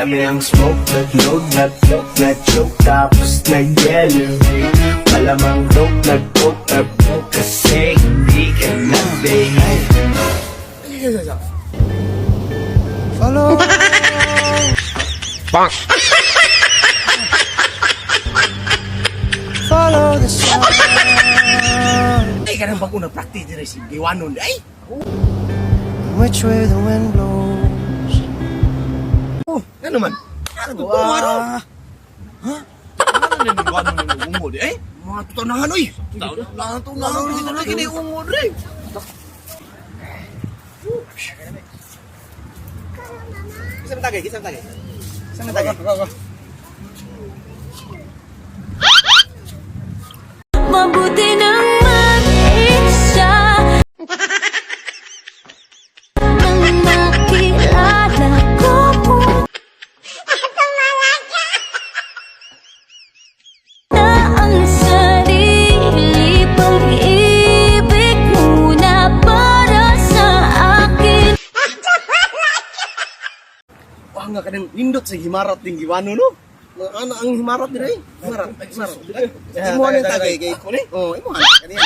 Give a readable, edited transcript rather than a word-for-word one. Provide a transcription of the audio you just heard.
Dami ang smoke, nag-load, nag-coke, nag-choke, tapos nag-yellow. Malamang dope, nag-coke, nag-coke, kasi hindi ka na-babe. Follow. Follow the sun. Ay, kanang bago na practice dire si Giwanon. Ay! Which way the wind blows. Oh, ano man? Ano to? Ano? Ha? Ano na ni Giwanon ng ungo di? Ay, mga tutunahan oy. Tutunahan, tutunahan. Tutunahan kini ungo dre. Isa man tagay, isa man tagay. Isa man tagay. Mabuti nang mag-isa nang makilala ko po na ang sarili pag-ibig muna para sa akin. Wah nga kanang nindot sa himarat ding Giwanon no. Mga ana ang himarat dire. Himarat, himarat. Imo ang tagay kay. Oh, imo ana kaniya.